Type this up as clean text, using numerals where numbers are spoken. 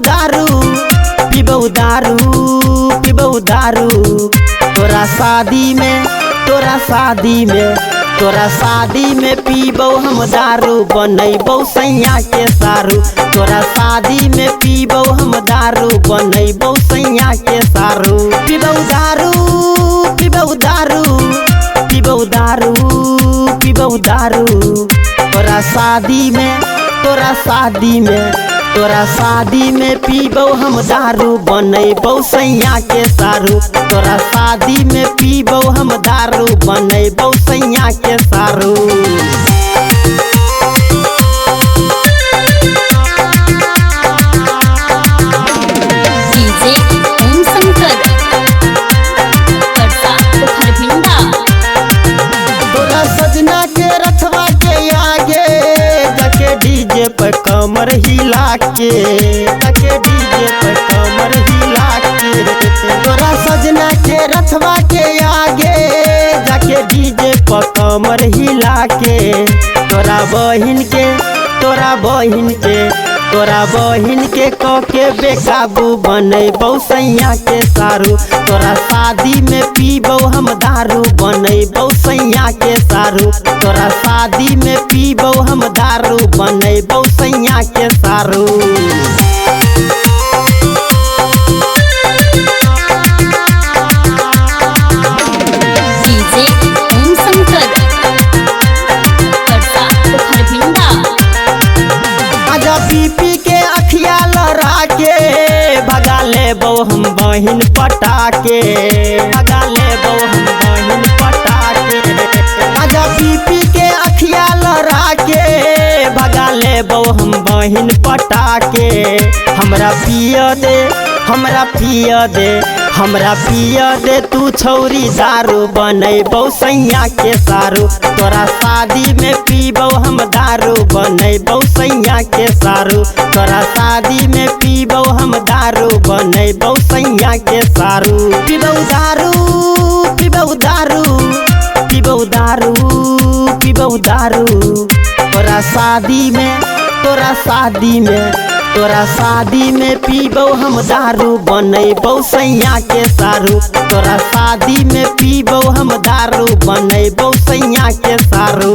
दारू, पीबौ दारू, पीबौ दारू। तोरा शादी में, तोरा शादी में, तोरा शादी में पीबौ हम दारू, बनैबौ सैया के सारू। तोरा शादी में पीबौ हम दारू, बनैबौ सैया के सारू। पीबौ दारू, पीबौ दारू, पीबौ दारू, पीबौ दारू। तोरा शादी में, तोरा शादी में, तोरा शादी में पीबौ हम दारू, बनैबौ सैया के सारू। तोरा शादी में पीबौ हम दारू, बनैबौ सैया के सारू। डीजे ओम शंकर, परसा पोखरभिंडा। तोरा सजना के रथवा के आगे जाके डीजे पर कमर हिला के, जाके डीजे पर कमर हिला के। तोरा सजना के रथवा के आगे जाके डीजे पर कमर हिला के। तोरा बहिन के, तोरा बहिन के, तोरा बहिन के क के बेकाबू, बनैबौ सैया के सारू। तोरा शादी में पीबौ हम दारू, बनैबौ सैया के सारू। तोरा शादी में पीबौ हम दारू, बनैबौ सैया के सारू। डीजे ओम शंकर, परसा पोखरभिंडा। आजा पी पी के अखिया लड़ा के भगा लेबौ हम बहिन पटा के, भगा लेबौ हम बहिन पटा के। आजा पी पी के अखिया लड़ा के भगा लेबौ हम बहिन पटा के। हमरा पिय दे, हमरा पिय दे, हमरा पिय दे तू छौरी दारू, बनैबौ सैया के सारू। तोरा शादी में पीबौ हम दारू, बनैबौ सैया के सारू। तोरा शादी में पीबौ हम दारू, बनैबौ सैया के सारू। पीबौ दारू, पीबौ दारू, पीबौ दारू, पीबौ दारू। तोरा शादी में, तोरा शादी में, तोरा शादी में पीबौ हम दारू, बनैबौ सैया के सारू। तोरा शादी में पीबौ हम दारू, बनैबौ सैया के सारू।